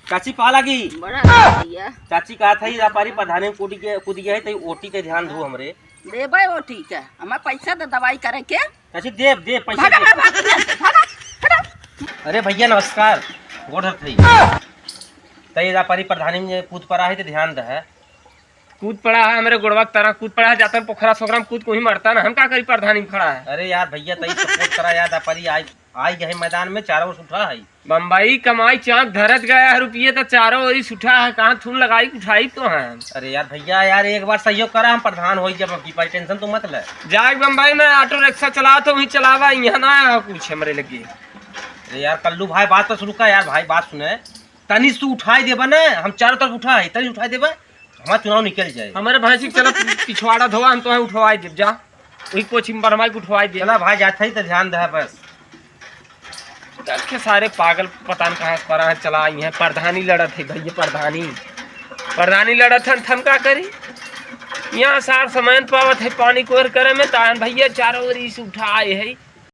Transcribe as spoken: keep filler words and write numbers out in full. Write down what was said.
चाची, पाँव लागी। बड़ा भैया। चाची, कहत है, ई व्यापारी प्रधानी में कूद गया, कूद गया है, तो ओटी के ध्यान दू हमरे। देबै ओटी के, हमें पैसा दे दवाई करे के। चाची, देब, देब, पैसा भागा, देब। भागा, भागा, भागा, हटा। अरे भैया, नमस्कार, गोड़ धरत है। तो ई व्यापारी प्रधानी में कूद पड़ा है, तो ध्यान दे। कूद पड़ा है हमरे गोड़वा के तरह, कूद पड़ा है, जातन पोखरा सोखरा में कूद, कोई मरता ना, हम का करी, प्रधानी में खड़ा है। अरे यार भैया, तई सपोर्ट करा यार, व्यापारी आई, आई गए मैदान में, चारों ओर से उठा है। बम्बई कमाई चाक धरत गया है रुपये, तो चारों ओरी से उठा है, कहाँ थून लगाई उठाई तो है। अरे यार भैया, यार एक बार सहयोग करा, हम प्रधान हो जब की पाई, टेंशन तो मत ले। जाए बम्बई में ऑटो रिक्शा चला तो वहीं चलावा, यहाँ ना आया कुछ हमरे लगे। अरे यार कल्लू भाई, बात तो सुन का यार, भाई बात सुने, तनी से उठाई देबा ना, हम चारों तरफ उठा है, तनी उठाई देबा, हमारा चुनाव निकल जाए। हमारे भैंसी के चला पिछवाड़ा धोवा, हम तो उठवाई देब जा। वही कोचिंग पर हमारे उठवाई दे। चला भाई, जात है तो ध्यान दे बस। देखे सारे पागल, पता न कहाँ से परा है, चला आई हैं, प्रधानी लड़त है भैया, प्रधानी, प्रधानी लड़त है, हम का करी? यहाँ सार समय न पावत है पानी कोर करे में, तान भैया चारों ओरी से उठा आए है।